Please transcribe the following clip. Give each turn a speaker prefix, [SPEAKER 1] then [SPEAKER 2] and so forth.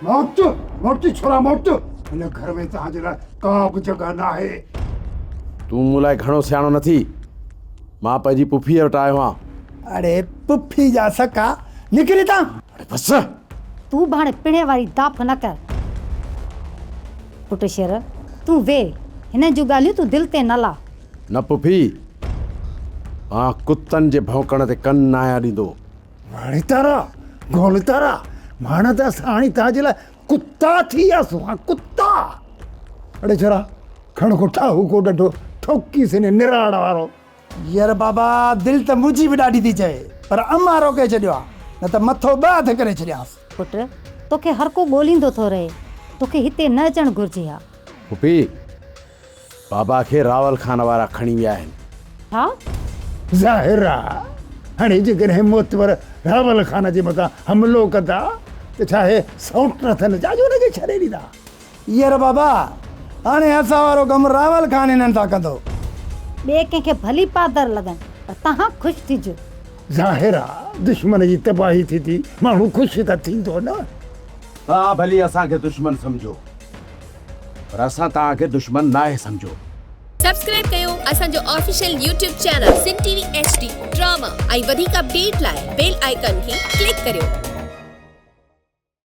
[SPEAKER 1] موٽ موٽ ڇورا موٽ، هن گهر ۾ توهان جي لاء ڪا به جڳهه ناهي.
[SPEAKER 2] تون مون لاء گهڻو سياڻو نه ٿي. مان پنهنجي پڦيء وٽ آيو آهيان.
[SPEAKER 3] اڙي پڦي جا سڪا، نڪر هتان.
[SPEAKER 2] اڙي بس.
[SPEAKER 4] تون به هاڻي پڻهين واري داڦ نه ڪر. پٽ شير، تون ويهه، هنن جون ڳالهيون تون دل تي نه لا.
[SPEAKER 2] نه پڦي، مان ڪتن جي ڀونڪڻ تي ڪن ناهيان ڏيندو.
[SPEAKER 1] واڙي تارا، گول تارا، ماڻ ته اسان هاڻي توهان جي لاء ڪتا ٿي وياسون ها ڪتا. اڙي ڇورا، کڻ ڪو ٺاهو ڪو ڏنڊو، ٺوڪيس هن نراڙ وارو.
[SPEAKER 3] ير بابا، دل ته منهنجي به ڏاڍي ٿي چوي، پر امان روڪي ڇڏيو آ، نه ته مٿو ٻه اڌ ڪري ڇڏيانس.
[SPEAKER 4] پٽ، توکي هرڪو ڳوليندو ٿو رهي، توکي هتي نه اچڻ گهرجي ها.
[SPEAKER 2] پڦي، بابا کي راول خان وارا کڻي ويا آهن.
[SPEAKER 4] ڇا؟
[SPEAKER 1] ظاهر آ، هاڻي جيڪڏهن معتبر راول خان جي مٿان حملو ڪندا ته ڇا هي سئوٽ اٿن ڇا جو هن کي ڇڏي ڏيندا؟
[SPEAKER 3] ير بابا، هاڻي اسان وارو ڪم راول خان هنن سان ڪندو.
[SPEAKER 4] ٻئي ڪنهن کي ڀلي پادر لڳن، پر توهان خوش ٿجو.
[SPEAKER 1] ظاهر آ، دشمن جي تباهي ٿيندي، ماڻهو خوش ته ٿيندو نه.
[SPEAKER 2] توهان ڀلي اسان کي دشمن سمجهو. پر اسان توهان کي دشمن ناهي سمجهيو.
[SPEAKER 5] سبسڪرائب ڪيو اسان جو official YouTube channel Sindh T V H D drama ۽ وڌيڪ اپڊيٽ لاء بيل آئيڪان کي ڪلڪ ڪريو.